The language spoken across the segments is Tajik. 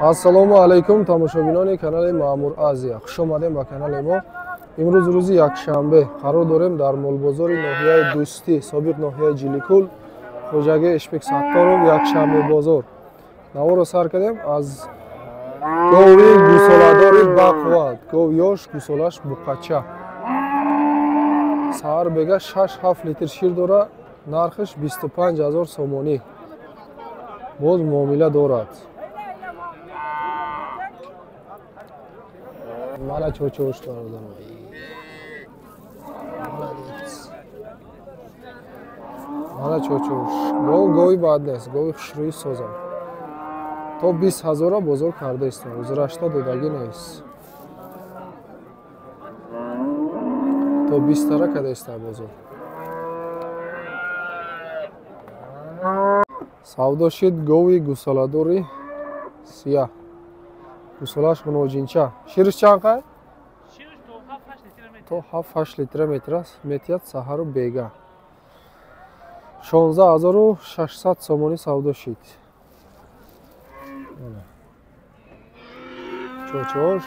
Ассалому алайкум тамошобинони канали Маъмур Азия. Хуш омадем ба канали мо. Имрӯз рӯзи якшанбе қарор дорем дар молбозори ноҳияи Дӯстӣ, собиқ ноҳияи Ҷиликул, хоҷагии Ишбек Сатторов, якшанбе бозор. Наворо сар кардем аз гови гусоладори бақувват. Гов ёш, гусолаш буқача. Саҳар бега 6-7 литр шир дора, нархаш 25 000 сомонӣ. Боз муомила дорад. Мана чочош бародарам. Мана чочош. Гов гови бад нест, гови хушрӯи созам. То 20 000 бозор карда истам. Узрашта додагӣ нест. То 20 тара карда истам бозор. Савдо шид гови гусоладори сия. Гусолаш ғуноҷинча. Шириш чанд қай? То 7-8 литра метиҳад саҳару бега. 16 600 сомонӣ савдо шид. Чочош,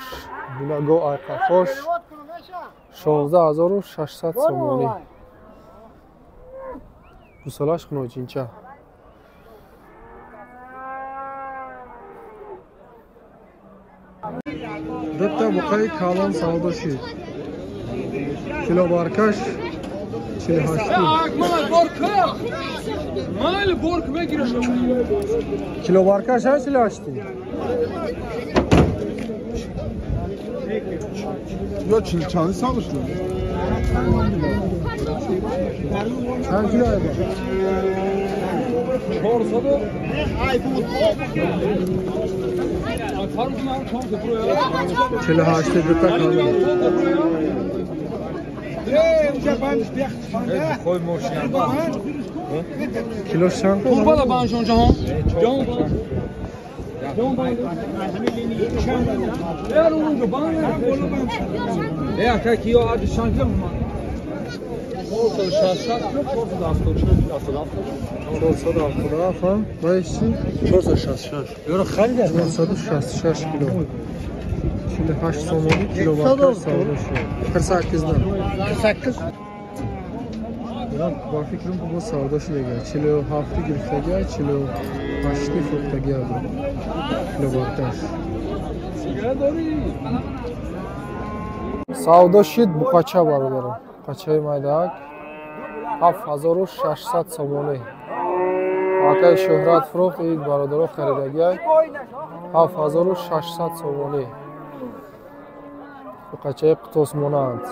го айқафош 16 600 сомонӣ. Гусолаш ғуноҷинча. Дута буқаи калон савдо шид. Килобаркаш 48. Килобаркаш 48. Я чилчани савдо шуд. Чанд кило айба? 400. 48 дута калон. Килош чанд? 466 кило. 48 сомонӣ килобаркаш савдо шуд. 48-дан. 48. Ба фикрам бо савдо шудага. 47 гирифтага, 48 фурӯхтага буд. Килобаркаш. Савдо шид буқача бародарам. Буқачаи майдаак 7600 сомонӣ. Акаи Шӯҳрат фурӯхт, ин бародаро харидагиай 7600 сомонӣ. Буқачаи қутосмонанд.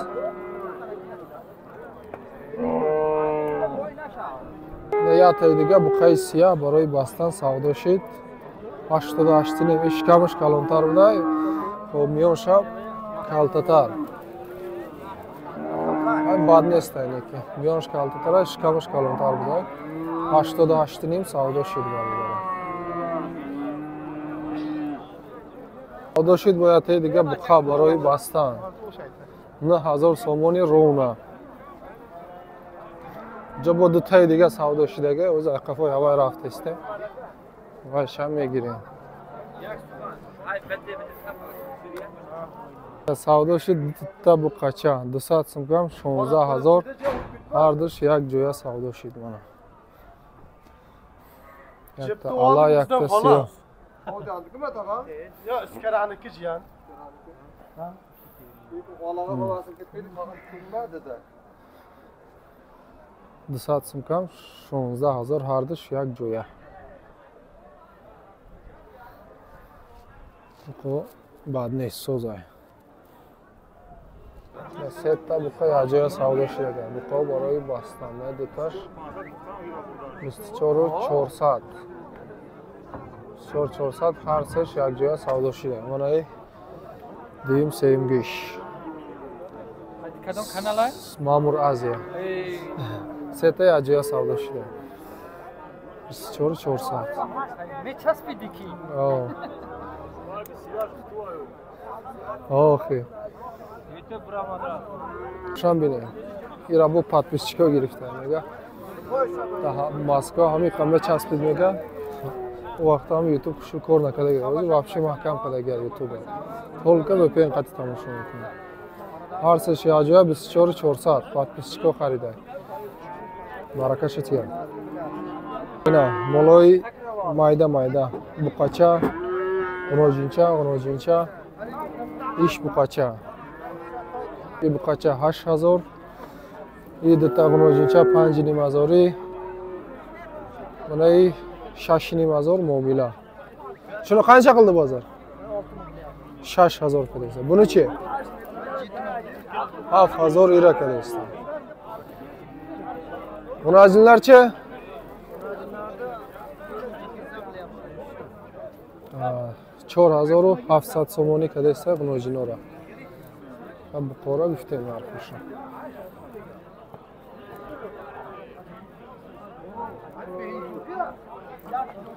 Ятаи дига буқаи сия барои бастан савдо шид. 88 шикамаш калонтар буда, хоб миёншам калтатар. Бад нест айнеки. Миёнаш калтатар, шикамаш калонтар буда. 88 савдо шид бародарам. Савдо шид бо ятаи дига буқа барои бастан. 9000 сомони рона. Ҷо бо дутаи дига савдо шидага, оз ақафои ҳавай рафтаистем. Вайшам мегирем. Савдо шид дута буқача, 200 сум 16 000, ҳардуш як ҷоя савдо шид мана. Якта ала, якта сиё. 200 сум 16 000, ҳардуш як ҷоя. Бад нест, созай. Сета буқа якҷоя савдо шудага. Буқао барои бастан. Дуташ 24 400. 24 400 ҳар сеш якҷоя савдо шуда. Манаи дуюм сеюм гиш. Кадом каналай? Маъмур Азия. Сета якҷоя савдо шуда. 24 400. Мечаспиди ки? Охи. Шам бинем. Ира бо подписчикҳо гирифта мега. Москва ҳамин қа мечаспид мега. У вақт ҳам YouTube хушу кор накарда, ҳозир вообще маҳкам карда YouTube. Только VPN қати тамошо мекунад. Ҳар сеш якҷоя 24400 подписчико харида. Баракаша тия. Ина молои майда майда, буқача, ғуноҷинча, ғуноҷинча, иш буқача. И буқача 8000, и дута ғуноҷинча 5500, манаи 6500 муомила. Шуно қанча қилди бозор? 6000 кадеста. Буни чи? 7000 ира кадеста. Ғуноҷинларчи? 4700 сомонӣ кадеста ғуноҷинора. Ва буқора гуфтем нархоша.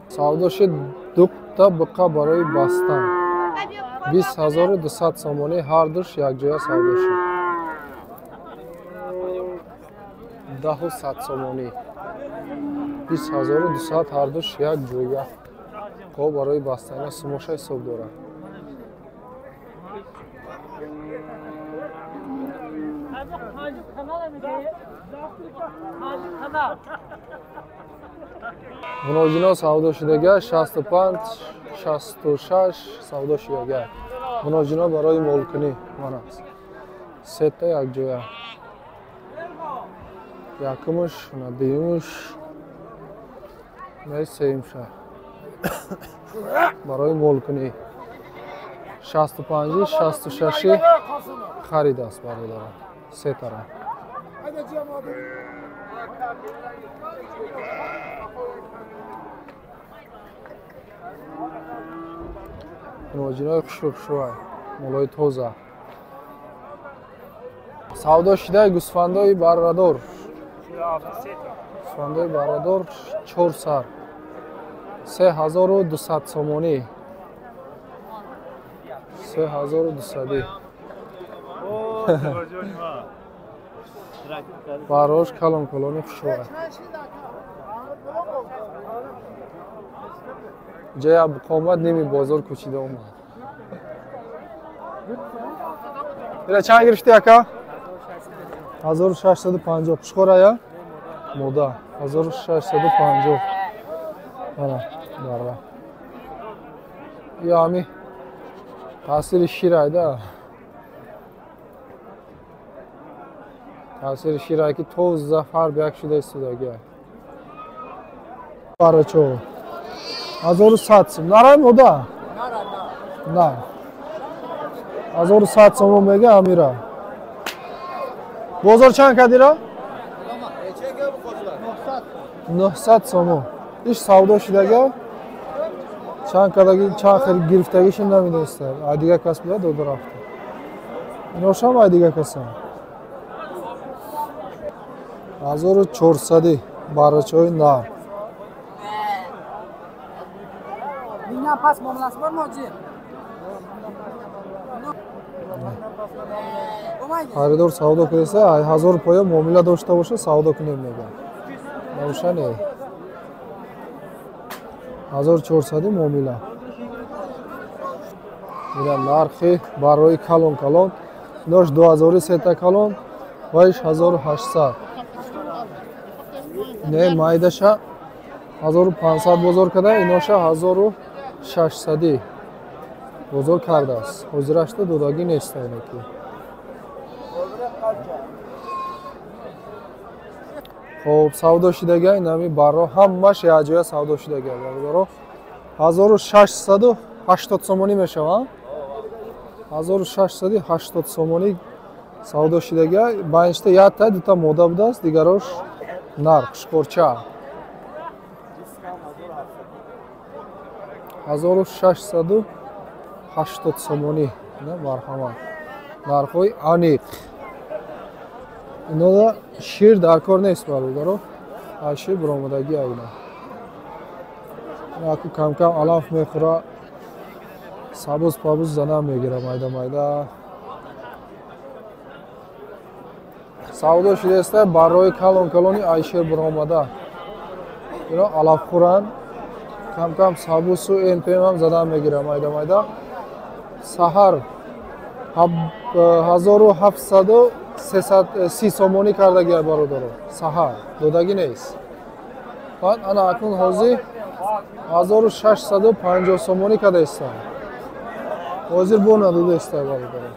Савдо шуд дута буқа барои бастан. 20200 сомонӣ ҳар душ якҷоя савдо шуд. 10 сомонӣ. 20200 ҳар душ якҷоя. Ко барои бастан сумоша ҳисоб дорад. Ғуноҷино савдо шудага 65, 66 савдо шудага. Ғуноҷино барои молкунӣ мана. Сета якҷоя. Якумуш, на дуюмуш, на сеюмша. Барои молкунӣ 65, 66 харид аст бародарон. Сетара. Ғуноҷинои хушрӯ хушрӯай, молои тоза. Савдо шудаи гӯсфандои баррадор. Гӯсфандои баррадор 4 сар. 3200 сомонӣ. 3200. Барош калон калони хушрӯай. Ҷои абқомат ними бозор кӯчида омад. Ира чанд гирифти ака? 1650. Хушхӯрая? Мода. 1650. Ана, бара. Ё ами таъсири ширай да. Таъсири ширай ки тоза фарб як шуда истодаги. Барачо. 1100 сом. Нарай мода? На. 1100 сом мега амира. Бозор чанд кадира? 900 сом. Иш савдо шудага. Чанд кадаги, чанд хел гирифтагиши намедониста. Ай дига кас буда дода рафта. Иношам ай дига касам. 1400 барачои нар. Харидор савдо кунеса, 1000 поя муомила дошта боша, савдо кунем мегӯяд. Набоша не. 1400 муомила. Ина нархи барои калон калон. Инош 2000 калон ва иш 1800. Не майдаша 1500 бозор карда, иноша 1600 бозор кардааст. Ҳозирашта додагӣ нест айнаки. Хоб, савдо шудага инами барро ҳамаш якҷоя савдо шудага бародаро. 1680 сомонӣ мешавад. 1680 сомонӣ савдо шудага. Байништа якта дута мода будааст, дигарош нарх шикорча. 1680 сомонӣ. Марҳамат. Нархҳои аниқ. Инода шир дар кор нест бародаро. Аз шир баромадагӣ айна. Аку кам-кам алаф мехӯра, сабуз пабуз зана мегира майда майда. Савдо шудааст барои калон калони ай шир баромада. Ино алафхӯранд. Кам-кам сабусу НПМ ҳам задан мегирам майда-майда. Саҳар 1730 сомонӣ кардагия, бародаро. Саҳар додагӣ нест. Баъд ана акнун ҳозир 1650 сомонӣ кардаистанд. Ҳозир бо надодаиста, бародаро.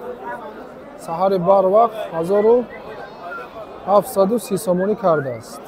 Саҳари барвақт 1730 сомонӣ кардааст.